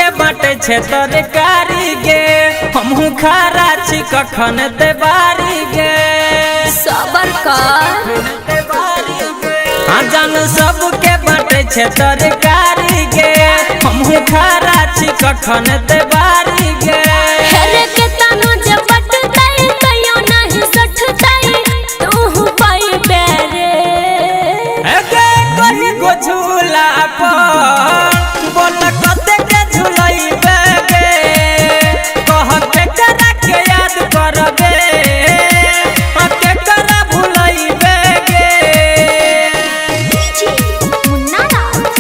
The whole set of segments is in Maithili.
सबके बाटे छे तरकारी गे, हमहू खारा छी कखन देबारी गे। सबर कर। हाँ जान सबके बाटे छे तरकारी गे, हमहू खारा छी कखन देबारी गे। हेरे के तानो जे बटतै तैयो नहीं सठतै तू पाई बेरे। गे कही गो झूला पर बोल कते के झूलैबे गे, कह केकरा के याद करबे आ केकरा भुलैबे गे। डीजे मुन्ना राज।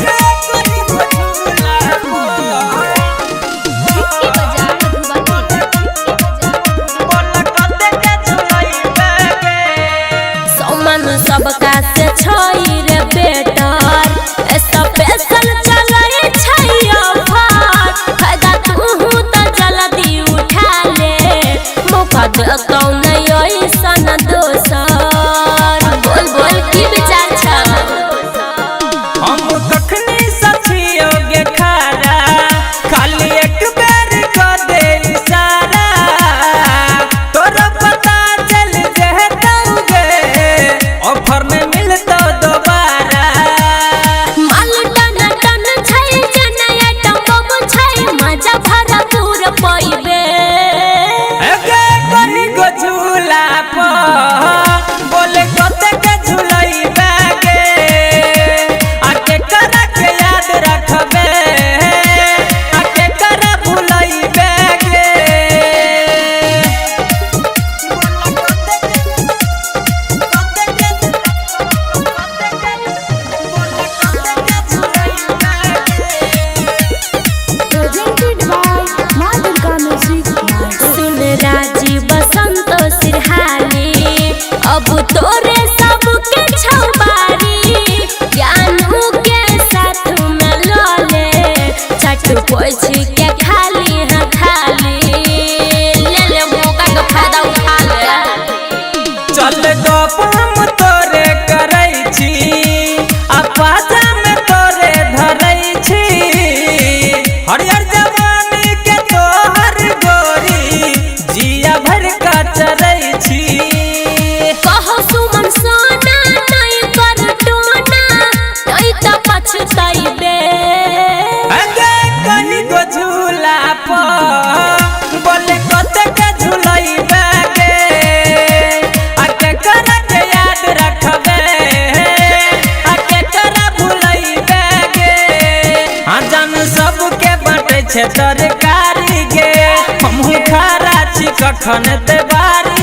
गे कही गो झूला पर के बजा मधुबनी। बोल कते के झूलैबे गे। सोमन सबका से छई रे बेटर, स्पेशल चलै छै ऑफर, फायदा तू त जल्दी उठा ले, मौका देतौ नै ऐसन दोसर। बोल बोल की विचार छ? हम कखनी सखियो गे खारा, खाली एक बेर क दे इशारा, तोरो पता चल जेतौ गे, ऑफर में मिलतौ दोबारा। माल टन टन छै जेना आइटम बम छै, मजा भरपूर पइबे। गे कही गो झूला पर बोले कते के झूलैबे गे, आ केकरा के याद रखबे आ केकरा भुलैबे गे। Presented by Ma Durga Music. सुन राजीव बसंत सिरहानी, अब तोरे सबके छौबारी, ज्ञानू के साथ में लले चट पोछ के खाली हाँ खाली ले ले, मौका के फायदा उठा ले। चल गप हम तोरे करै छी आ पाजा में तोरे धरै छी, हरियर जवानी के तोहर गोरी जिया भर का चरै छी। कहो सुमन सोना नहीं कर टोना, नहीं त पछतैबे। गे कही गो झूला पर बोले कते के झूलैबे गे, आ केकरा के याद रखबे आ केकरा भुलैबे गे। हाँ जान सबके बाटे छे तरकारी गे, हमहू खारा छी कखन देबारी।